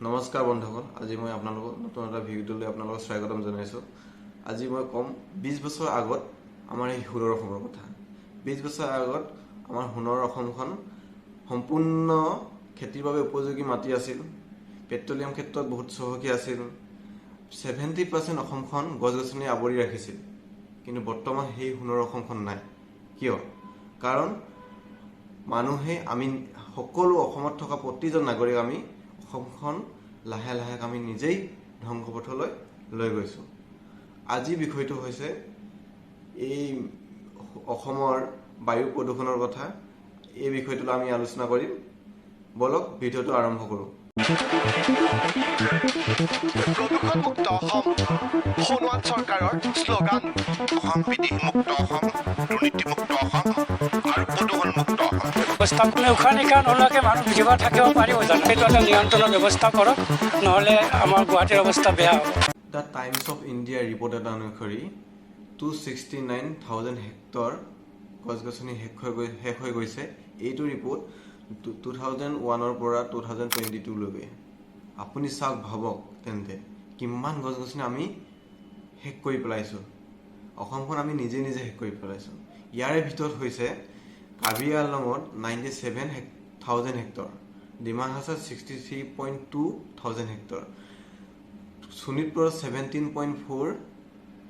নমস্কাৰ বন্ধুসকল, আজি মই আপোনালোকক নতুন এটা ভিডিঅ'লৈ আপোনালোকক স্বাগতম জনাইছোঁ। আজি মই ক'ম 20 বছৰ আগত আমাৰ এই সোণৰ অসমৰ কথা। 20 বছৰ আগত আমাৰ সোণৰ অসমখন সম্পূৰ্ণ খেতিৰ বাবে উপযোগী মাটি আছিল, পেট্ৰলিয়াম ক্ষেত্ৰত বহুত চহকী আছিল, 70% অসমখন গছ গছনি আৱৰি ৰাখিছিল। কিন্তু বৰ্তমান সেই সোণৰ অসমখন নাই। কিয়? কাৰণ মানুহে, আমি সকলো অসমত থকা প্ৰতিজন নাগৰিক, আমি অসমখন লাহে লাহে আমি নিজেই ধ্বংস পথলৈ লৈ গৈছোঁ। আজি বিষয়টো হৈছে এই অসমৰ বায়ু প্ৰদূষণৰ কথা। এই বিষয়টো আমি আলোচনা কৰিম। ব'লক, ভিডিঅ'টো আৰম্ভ কৰোঁ। প্ৰদূষণমুক্ত অসম, সোণোৱাল চৰকাৰৰ শ্লোগান। অসম বিদেশমুক্ত অসম, দুৰ্নীতিমুক্ত অসম আৰু প্ৰদূষণমুক্ত অসম। ব্যৱস্থা মানে উশাহ নিশাহ নোলোৱাকৈ মানুহ জীৱন থাকিব পাৰিব জানো? সেইটো এটা নিয়ন্ত্ৰণৰ ব্যৱস্থা কৰক, নহ'লে আমাৰ গুৱাহাটীৰ অৱস্থা বেয়া হ'ব। The times of ইণ্ডিয়াৰ ৰিপৰ্ট এটা অনুসৰি 269,000 হেক্টৰ গছ গছনি শেষ হৈ গৈছে। এইটো ৰিপৰ্ট 2001ৰ পৰা 2022লৈকে। আপুনি চাওক, ভাবক তেন্তে কিমান গছ গছনি আমি শেষ কৰি পেলাইছোঁ। অসমখন আমি নিজে নিজে শেষ কৰি পেলাইছোঁ। ইয়াৰে ভিতৰত হৈছে কাৰ্বি আংলঙত 97,000 হেক্টৰ, ডিমা হাছাওত 63.2 thousand hectare, শোণিতপুৰত 17.4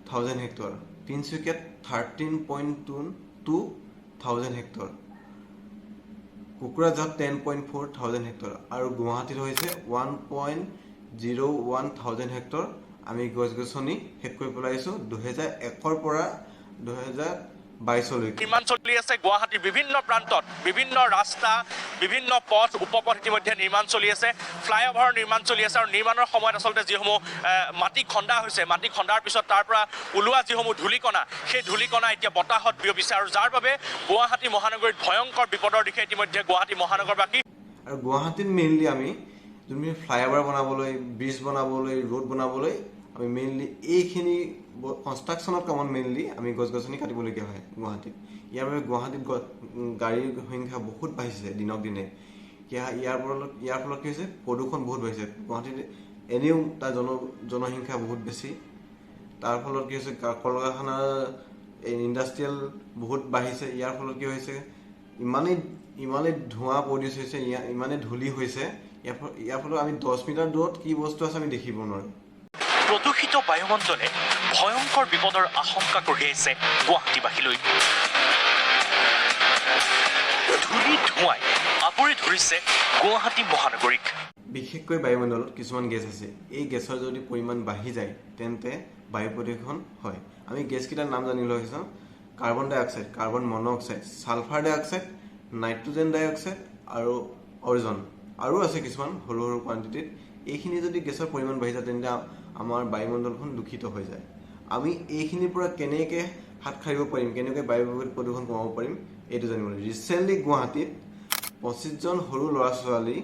thousand hectare, তিনিচুকীয়াত 13.22 thousand hectare, কোকৰাঝাৰত 10.4 thousand hectare আৰু গুৱাহাটীত হৈছে 1.01 thousand hectare. আমি গছ গছনি শেষ কৰি পেলাইছোঁ 2001ৰ পৰা 2022লৈকে। নিৰ্মাণ চলি আছে গুৱাহাটীৰ বিভিন্ন প্ৰান্তত, বিভিন্ন ৰাস্তা, বিভিন্ন পথ, উপপথ ইতিমধ্যে নিৰ্মাণ চলি আছে, ফ্লাইঅভাৰৰ নিৰ্মাণ চলি আছে। আৰু নিৰ্মাণৰ সময়ত আচলতে যিসমূহ মাটি খন্দা হৈছে, মাটি খন্দাৰ পিছত তাৰ পৰা ওলোৱা যিসমূহ ধূলিকণা, সেই ধূলিকণা এতিয়া বতাহত বিয়পিছে আৰু যাৰ বাবে গুৱাহাটী মহানগৰীত ভয়ংকৰ বিপদৰ দিশে ইতিমধ্যে গুৱাহাটী মহানগৰবাসী। আৰু গুৱাহাটীত মেইনলি আমি যোনখিনি ফ্লাইঅভাৰ বনাবলৈ, ব্ৰিজ বনাবলৈ, ৰোড বনাবলৈ, আমি মেইনলি এইখিনি কনষ্ট্ৰাকশ্যনৰ কামত মেইনলি আমি গছ গছনি কাটিবলগীয়া হয় গুৱাহাটীত। ইয়াৰ বাবে গুৱাহাটীত গাড়ীৰ সংখ্যা বহুত বাঢ়িছে দিনক দিনে। ইয়াৰ ফলত কি হৈছে? প্ৰদূষণ বহুত বাঢ়িছে। গুৱাহাটীত এনেও তাৰ জনসংখ্যা বহুত বেছি। তাৰ ফলত কি হৈছে? কল কাৰখানাৰ ইণ্ডাষ্ট্ৰিয়েল বহুত বাঢ়িছে। ইয়াৰ ফলত কি হৈছে? ইমানেই ইমানেই ধোঁৱা প্ৰডিউচ হৈছে, ইমানেই ধূলি হৈছে, ইয়াৰ ফলত আমি 10 মিটাৰ দূৰত কি বস্তু আছে আমি দেখিব নোৱাৰোঁ। প্ৰদূষিত বায়ুমণ্ডলে ভয়ংকৰ বিপদৰ আশংকা কঢ়িয়াইছে গুৱাহাটীবাসীলৈ। ধূলি ধোঁৱাই আৱৰি ধৰিছে গুৱাহাটী মহানগৰীক। বিশেষকৈ বায়ুমণ্ডলত কিছুমান গেছ আছে। এই গেছৰ যদি পৰিমাণ বাঢ়ি যায়, তেন্তে বায়ু প্ৰদূষণ হয়। আমি গেছকেইটাৰ নাম জানি লোৱা চাওঁ: carbon dioxide, carbon monoxide, sulphur dioxide, nitrogen dioxide আৰু অ'জন। আৰু আছে কিছুমান সৰু সৰু কোৱান্টিটিত। এইখিনি যদি গেছৰ পৰিমাণ বাঢ়ি যায়, তেন্তে আমাৰ বায়ুমণ্ডলখন দূষিত হৈ যায়। আমি এইখিনিৰ পৰা কেনেকৈ হাত সাৰিব পাৰিম, কেনেকৈ বায়ু প্ৰদূষণ কমাব পাৰিম, এইটো জানিব লাগিব। ৰিচেণ্টলি গুৱাহাটীত 25জন সৰু ল'ৰা ছোৱালী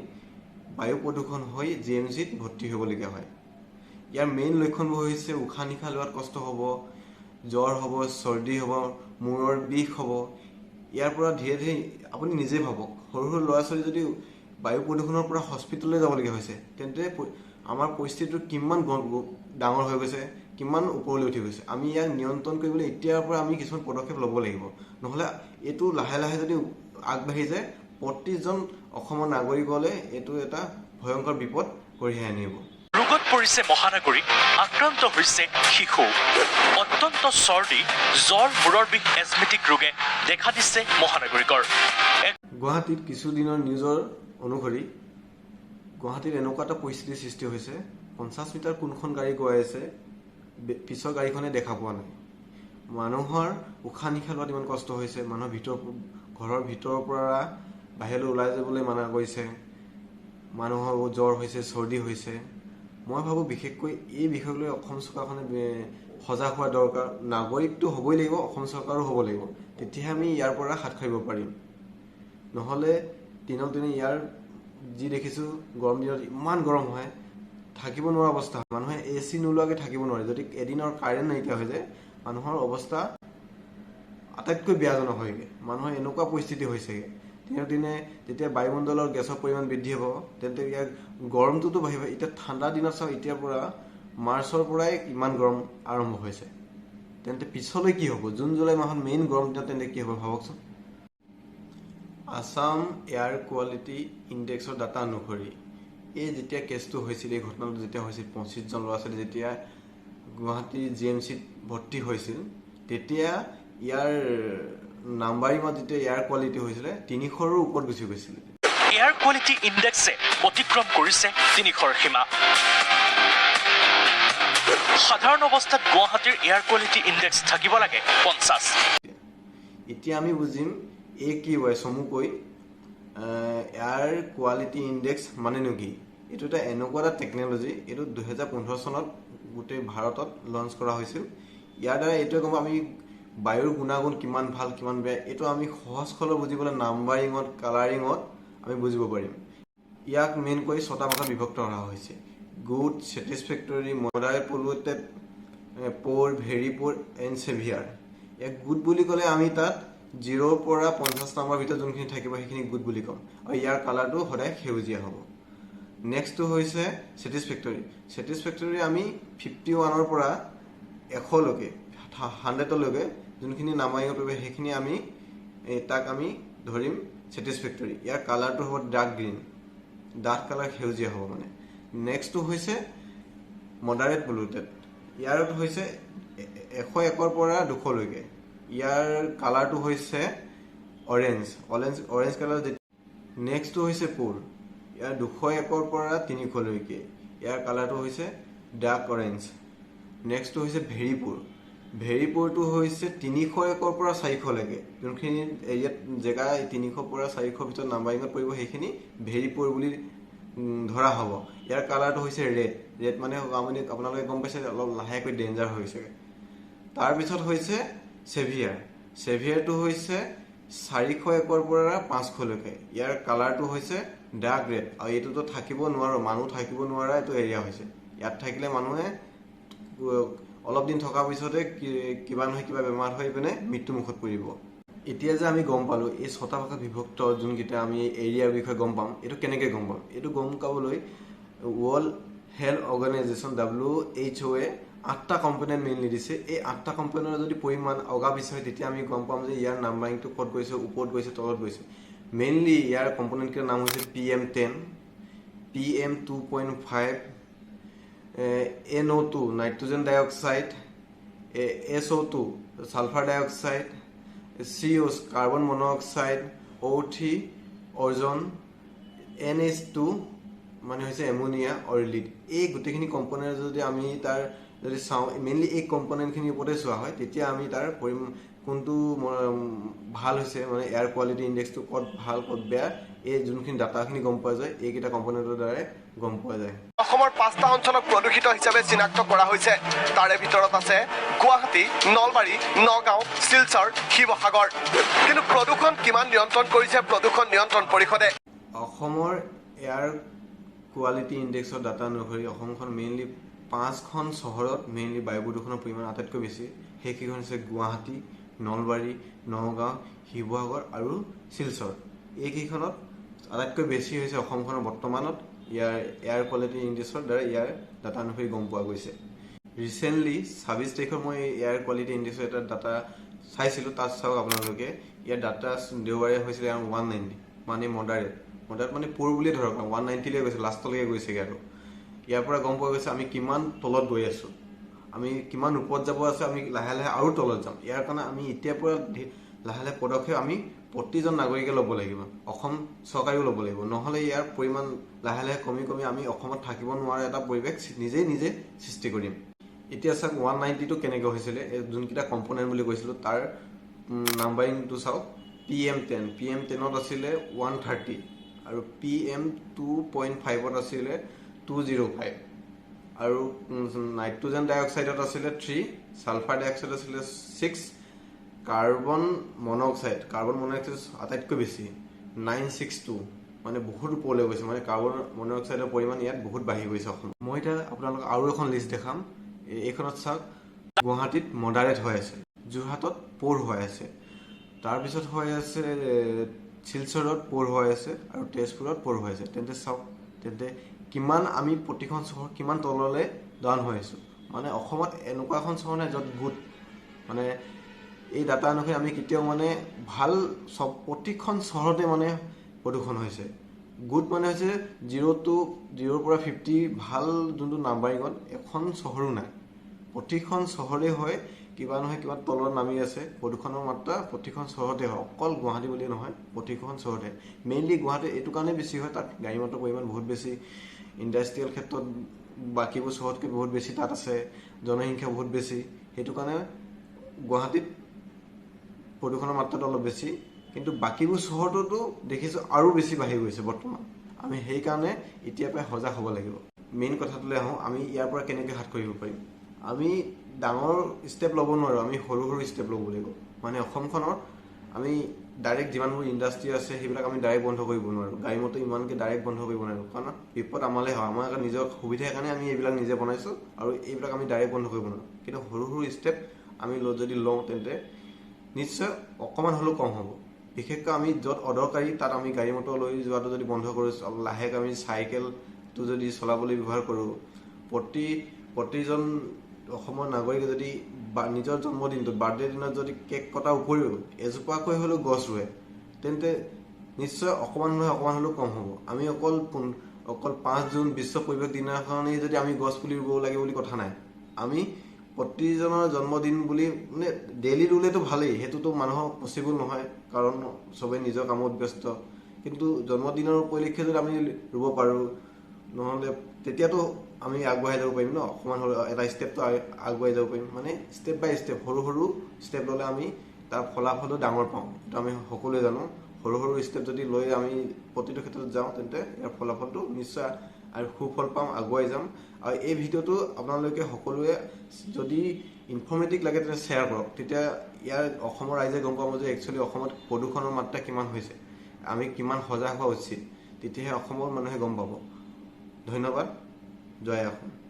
বায়ু প্ৰদূষণ হৈ জিএমচিত ভৰ্তি হ'বলগীয়া হয়। ইয়াৰ মেইন লক্ষণবোৰ হৈছে উশাহ নিশাহ লোৱাত কষ্ট হ'ব, জ্বৰ হ'ব, চৰ্দি হ'ব, মূৰৰ বিষ হ'ব। ইয়াৰ পৰা ধীৰে ধীৰে আপুনি নিজেই ভাবক, সৰু সৰু ল'ৰা ছোৱালী যদি বায়ু প্ৰদূষণৰ পৰা হস্পিটেললৈ যাবলগীয়া হৈছে, তেন্তে আমাৰ পৰিস্থিতিটো কিমান ডাঙৰ হৈ গৈছে, কিমান ওপৰলৈ উঠি গৈছে। আমি ইয়াক নিয়ন্ত্ৰণ কৰিবলৈ এতিয়াৰ পৰা আমি কিছুমান পদক্ষেপ ল'ব লাগিব। নহ'লে এইটো লাহে লাহে যদি আগবাঢ়ি যায়, প্ৰতিজন অসমৰ নাগৰিকলৈ এইটো এটা ভয়ংকৰ বিপদ কঢ়িয়াই আনিব। ৰোগত পৰিছে মহানগৰীত, আক্ৰান্ত হৈছে শিশু। অত্যন্ত চৰ্দি, জ্বৰ, মূৰৰ বিষ, এজমেটিক ৰোগে দেখা দিছে মহানগৰীকৰ। গুৱাহাটীত কিছুদিনৰ নিউজৰ অনুসৰি গুৱাহাটীত এনেকুৱা এটা পৰিস্থিতিৰ সৃষ্টি হৈছে, 50 মিটাৰ কোনখন গাড়ী গৈ আছে পিছৰ গাড়ীখনে দেখা পোৱা নাই। মানুহৰ উশাহ নিশাহ লোৱাত ইমান কষ্ট হৈছে। মানুহৰ ঘৰৰ ভিতৰৰ পৰা বাহিৰলৈ ওলাই যাবলৈ মানা কৰিছে। মানুহৰ জ্বৰ হৈছে, চৰ্দি হৈছে। মই ভাবোঁ, বিশেষকৈ এই বিষয়ক লৈ অসম চৰকাৰখনে সজাগ হোৱা দৰকাৰ। নাগৰিকটো হ'বই লাগিব, অসম চৰকাৰো হ'ব লাগিব। তেতিয়াহে আমি ইয়াৰ পৰা হাত সাৰিব পাৰিম। নহ'লে দিনক দিনে ইয়াৰ যি দেখিছোঁ, গৰম দিনত ইমান গৰম হয়, থাকিব নোৱাৰা অৱস্থা হয়। মানুহে এ চি নোলোৱাকৈ থাকিব নোৱাৰে। যদি এদিনৰ কাৰেণ্ট নাইকিয়া হৈ যায়, মানুহৰ অৱস্থা আটাইতকৈ বেয়াজনক হয়গৈ। মানুহৰ এনেকুৱা পৰিস্থিতি হৈছেগৈ। দিনক দিনে যেতিয়া বায়ুমণ্ডলৰ গেছৰ পৰিমাণ বৃদ্ধি হ'ব, তেন্তে ইয়াৰ গৰমটোতো বাঢ়িব। এতিয়া ঠাণ্ডা দিনত চাওক, এতিয়াৰ পৰা মাৰ্চৰ পৰাই ইমান গৰম আৰম্ভ হৈছে, তেন্তে পিছলৈ কি হ'ব? জুন জুলাই মাহত মেইন গৰম দিনত তেন্তে কি হ'ব ভাবকচোন। আছাম এয়াৰ কোৱালিটি ইণ্ডেক্সৰ ডাটা অনুসৰি এই যেতিয়া কেছটো হৈছিল, এই ঘটনাটো যেতিয়া হৈছিল, 25জন ল'ৰা ছোৱালী যেতিয়া গুৱাহাটী জিএমচিত ভৰ্তি হৈছিল, তেতিয়া ইয়াৰ নাম্বাৰিঙত যেতিয়া এয়াৰ কোৱালিটি হৈছিলে, 300ৰো ওপৰত গুচি গৈছিলে। এয়াৰ কোৱালিটি ইণ্ডেক্সে অতিক্ৰম কৰিছে 300ৰ সীমা। সাধাৰণ অৱস্থাত গুৱাহাটীৰ এয়াৰ কোৱালিটি ইণ্ডেক্স থাকিব লাগে 50। এতিয়া আমি বুজিম একিউআই, চমুকৈ এয়াৰ কোৱালিটি ইণ্ডেক্স মানেনো কি। এইটো এটা এনেকুৱা এটা টেকন'লজি, এইটো 2015 চনত গোটেই ভাৰতত লঞ্চ কৰা হৈছিল। ইয়াৰ দ্বাৰা এইটোৱে গম পাম আমি বায়ুৰ গুণাগুণ কিমান ভাল, কিমান বেয়া। এইটো আমি সহজ সৰল বুজিবলৈ নাম্বাৰিঙত, কালাৰিঙত আমি বুজিব পাৰিম। ইয়াক মেইনকৈ ছটা ভাগত বিভক্ত কৰা হৈছে: good, satisfactory, moderate polluted, poor, very poor and severe। ইয়াক গুড বুলি ক'লে আমি তাত 0ৰ পৰা 50 নম্বৰৰ ভিতৰত যোনখিনি থাকিব, সেইখিনি গুড বুলি ক'ম আৰু ইয়াৰ কালাৰটো সদায় সেউজীয়া হ'ব। নেক্সটটো হৈছে ছেটিছফেক্টৰী। ছেটিছফেক্টৰী আমি 51ৰ পৰা 100লৈকে, 100লৈকে যোনখিনি নাম্বাৰিঙত পৰিব, সেইখিনি আমি তাক আমি ধৰিম ছেটিছফেক্টৰী। ইয়াৰ কালাৰটো হ'ব ডাৰ্ক গ্ৰীণ, ডাঠ কালাৰ সেউজীয়া হ'ব মানে। নেক্সটটো হৈছে মডাৰেট পলিউটেড। ইয়াৰ হৈছে 101ৰ পৰা 200লৈকে। ইয়াৰ কালাৰটো হৈছে অৰেঞ্জ, অৰেঞ্জ অৰেঞ্জ কালাৰ। নেক্সটটো হৈছে পুৰ। ইয়াৰ 201ৰ পৰা 300লৈকে। ইয়াৰ কালাৰটো হৈছে ডাৰ্ক অৰেঞ্জ। নেক্সটটো হৈছে ভেৰি পুৰ। ভেৰি পুৰটো হৈছে 301ৰ পৰা 400লৈকে। যোনখিনি এৰিয়াত জেগা 300 পৰা 400 ভিতৰত নাম্বাৰিঙত পৰিব, সেইখিনি ভেৰি পুৰ বুলি ধৰা হ'ব। ইয়াৰ কালাৰটো হৈছে ৰেড। ৰেড মানে আপোনালোকে গম পাইছে, অলপ লাহেকৈ ডেঞ্জাৰ হৈছে। তাৰপিছত হৈছে চেভিয়াৰ। চেভিয়াৰটো হৈছে 401ৰ পৰা 500লৈকে। ইয়াৰ কালাৰটো হৈছে ডাৰ্ক ৰেড আৰু এইটোতো থাকিব নোৱাৰো, মানুহ থাকিব নোৱাৰা এইটো এৰিয়া হৈছে। ইয়াত থাকিলে মানুহে অলপ দিন থকাৰ পিছতে কিবা নহয় কিবা বেমাৰ হৈ পিনে মৃত্যুমুখত পৰিব। এতিয়া যে আমি গম পালোঁ, এই ছটা ভাগত বিভক্ত যোনকেইটা আমি এৰিয়াৰ বিষয়ে গম পাম, এইটো কেনেকৈ গম পাম? এইটো গম পাবলৈ ৱৰ্ল্ড হেল্থ অৰ্গেনাইজেশ্যন, WHO এ আঠটা কম্পনেণ্ট মেইনলি দিছে। এই আঠটা কম্পনেণ্টৰ যদি পৰিমাণ অগা পিছ হয়, তেতিয়া আমি গম পাম যে ইয়াৰ নাম্বাৰিংটো ক'ত গৈছে, ওপৰত গৈছে, তলত গৈছে। মেইনলি ইয়াৰ কম্পনেণ্টকেইটাৰ নাম হৈছে PM 10, PM 2.5, NO2 nitrogen dioxide, SO2 sulphur dioxide, CO carbon monoxide, O3 ozone, NH2 মানে হৈছে এমোনিয়া অৰ লিড। এই গোটেইখিনি কম্পনেণ্ট যদি আমি তাৰ যদি চাওঁ, মেইনলি এই কম্পনেণ্টখিনিৰ ওপৰতে চোৱা হয়, তেতিয়া আমি তাৰ কোনটো ভাল হৈছে, মানে এয়াৰ কোৱালিটি ইণ্ডেক্সটো ক'ত ভাল, ক'ত বেয়া, এই যোনখিনি ডাটাখিনি গম পোৱা যায়, এইকেইটা কম্পনেণ্টৰ দ্বাৰাই গম পোৱা যায়। অসমৰ পাঁচটা অঞ্চলক প্ৰদূষিত হিচাপে চিনাক্ত কৰা হৈছে। তাৰে ভিতৰত আছে গুৱাহাটী, নলবাৰী, নগাঁও, শিলচৰ, শিৱসাগৰ। কিন্তু প্ৰদূষণ কিমান নিয়ন্ত্ৰণ কৰিছে প্ৰদূষণ নিয়ন্ত্ৰণ পৰিষদে? অসমৰ এয়াৰ কোৱালিটি ইণ্ডেক্সৰ ডাটা অনুসৰি অসমখন মেইনলি পাঁচখন চহৰত মেইনলি বায়ু প্ৰদূষণৰ পৰিমাণ আটাইতকৈ বেছি। সেইকেইখন হৈছে গুৱাহাটী, নলবাৰী, নগাঁও, শিৱসাগৰ আৰু শিলচৰ। এইকেইখনত আটাইতকৈ বেছি হৈছে অসমখনৰ বৰ্তমানত ইয়াৰ এয়াৰ কোৱালিটি ইণ্ডেক্সৰ দ্বাৰা ইয়াৰ ডাটা অনুসৰি গম পোৱা গৈছে। ৰিচেণ্টলি 26 তাৰিখত মই এয়াৰ কোৱালিটি ইণ্ডেক্সৰ এটা ডাটা চাইছিলোঁ। তাত চাওক আপোনালোকে, ইয়াৰ ডাটা দেওবাৰে হৈছিলে 190, মানে মডাৰেট। মডাৰেট মানে পুৰ বুলিয়ে ধৰক, 190লৈ গৈছে, লাষ্টলৈকে গৈছেগৈ। আৰু ইয়াৰ পৰা গম পোৱা গৈছে আমি কিমান তলত গৈ আছোঁ, আমি কিমান ওপৰত যাব আছে, আমি লাহে লাহে আৰু তলত যাম। ইয়াৰ কাৰণে আমি এতিয়াৰ পৰা লাহে লাহে পদক্ষেপ আমি প্ৰতিজন নাগৰিকে ল'ব লাগিব, অসম চৰকাৰেও ল'ব লাগিব। নহ'লে ইয়াৰ পৰিমাণ লাহে লাহে কমি কমি আমি অসমত থাকিব নোৱাৰা এটা পৰিৱেশ নিজেই নিজে সৃষ্টি কৰিম। এতিয়া চাওক, 192 কেনেকৈ হৈছিলে। এই যোনকেইটা কম্পনেণ্ট বুলি কৈছিলোঁ, তাৰ নাম্বাৰিংটো চাওক। PM 10, PM 10ত আছিলে 130 আৰু PM 2.5ত আছিলে 205 আৰু নাইট্ৰজেন ডাই অক্সাইডত আছিলে 3, ছালফাৰ ডাই অক্সাইড আছিলে 6, কাৰ্বন মন'ক্সাইড, কাৰ্বন মন'ক্সাইড আটাইতকৈ বেছি 962, মানে বহুত ওপৰলৈ গৈছে। মানে কাৰ্বন মন'ক্সাইডৰ পৰিমাণ ইয়াত বহুত বাঢ়ি গৈছে অসমত। মই এতিয়া আপোনালোকক আৰু এখন লিষ্ট দেখাম। এইখনত চাওক, গুৱাহাটীত মডাৰেট হৈ আছে, যোৰহাটত প'ৰ হৈ আছে, তাৰপিছত হৈ আছে শিলচৰত প'ৰ হৈ আছে আৰু তেজপুৰত প'ৰ হৈ আছে। তেন্তে চাওক, তেন্তে কিমান আমি প্ৰতিখন চহৰ কিমান তললৈ ডাউন হৈ আছোঁ। মানে অসমত এনেকুৱা এখন চহৰ নাই য'ত গুড, মানে এই ডাটা অনুসৰি আমি কেতিয়াও মানে ভাল চব প্ৰতিখন চহৰতে মানে প্ৰদূষণ হৈছে। গুড মানে হৈছে 0 পৰা 50 ভাল যোনটো নাম্বাৰিঙত এখন চহৰো নাই। প্ৰতিখন চহৰে হয় কিবা নহয় কিবা তলত নামি আছে। প্ৰদূষণৰ মাত্ৰা প্ৰতিখন চহৰতে হয়, অকল গুৱাহাটী বুলি নহয়, প্ৰতিখন চহৰতে। মেইনলি গুৱাহাটী এইটো কাৰণে বেছি হয়, তাত গাড়ী মটৰৰ পৰিমাণ বহুত বেছি, ইণ্ডাষ্ট্ৰিয়েল ক্ষেত্ৰত বাকীবোৰ চহৰতকৈ বহুত বেছি তাত আছে, জনসংখ্যা বহুত বেছি, সেইটো কাৰণে গুৱাহাটীত প্ৰদূষণৰ মাত্ৰাটো অলপ বেছি। কিন্তু বাকীবোৰ চহৰটোতো দেখিছোঁ আৰু বেছি বাঢ়ি গৈছে বৰ্তমান। আমি সেইকাৰণে এতিয়াৰ পৰাই সজাগ হ'ব লাগিব। মেইন কথাটোলৈ আহোঁ, আমি ইয়াৰ পৰা কেনেকৈ হাত কৰিব পাৰিম। আমি ডাঙৰ ষ্টেপ ল'ব নোৱাৰোঁ, আমি সৰু সৰু ষ্টেপ ল'ব লাগিব। মানে অসমখনৰ আমি ডাইৰেক্ট যিমানবোৰ ইণ্ডাষ্ট্ৰি আছে সেইবিলাক আমি ডাইৰেক্ট বন্ধ কৰিব নোৱাৰোঁ, গাড়ী মটৰ ইমানকৈ ডাইৰেক্ট বন্ধ কৰিব নোৱাৰোঁ, কাৰণ বিপদ আমালৈ হয়, আমাৰ নিজৰ সুবিধাৰ কাৰণে আমি এইবিলাক নিজে বনাইছোঁ আৰু এইবিলাক আমি ডাইৰেক্ট বন্ধ কৰিব নোৱাৰোঁ। কিন্তু সৰু সৰু ষ্টেপ আমি যদি লওঁ তেন্তে নিশ্চয় অকণমান হ'লেও কম হ'ব। বিশেষকৈ আমি য'ত অদৰকাৰী তাত আমি গাড়ী মটৰ লৈ যোৱাটো যদি বন্ধ কৰোঁ, লাহেকৈ আমি চাইকেলটো যদি চলাবলৈ ব্যৱহাৰ কৰোঁ, প্ৰতিজন অসমৰ নাগৰিকে যদি নিজৰ জন্মদিনটোত বাৰ্থডে দিনত যদি কেক কটাৰ উপৰিও এজোপাকৈ হ'লেও গছ ৰুৱে, তেন্তে নিশ্চয় অকণমান নহয় অকণমান হ'লেও কম হ'ব। আমি অকল 5 জুন বিশ্ব পৰিৱেশ দিনাখনেই যদি আমি গছ পুলি ৰুব লাগে বুলি কথা নাই। আমি প্ৰতিজনৰ জন্মদিন বুলি মানে ডেইলি ৰুলেতো ভালেই, সেইটোতো মানুহৰ পচিবল নহয়, কাৰণ চবেই নিজৰ কামত ব্যস্ত। কিন্তু জন্মদিনৰ উপলক্ষে যদি আমি ৰুব পাৰোঁ, নহ'লে তেতিয়াতো আমি আগবঢ়াই যাব পাৰিম ন, অকণমান হ'লেও এটা ষ্টেপটো আগুৱাই যাব পাৰিম। মানে ষ্টেপ বাই ষ্টেপ সৰু সৰু ষ্টেপ ল'লে আমি তাৰ ফলাফলো ডাঙৰ পাওঁ, এইটো আমি সকলোৱে জানো। সৰু সৰু ষ্টেপ যদি লৈ আমি প্ৰতিটো ক্ষেত্ৰত যাওঁ তেন্তে ইয়াৰ ফলাফলটো নিশ্চয় আৰু সুফল পাম, আগুৱাই যাম। আৰু এই ভিডিঅ'টো আপোনালোকে সকলোৱে যদি ইনফৰ্মেটিভ লাগে তেন্তে শ্বেয়াৰ কৰক, তেতিয়া ইয়াৰ অসমৰ ৰাইজে গম পাব যে একচুৱেলি অসমত প্ৰদূষণৰ মাত্ৰা কিমান হৈছে, আমি কিমান সজাগ হোৱা উচিত, তেতিয়াহে অসমৰ মানুহে গম পাব। ধন্যবাদ, জয় অসম।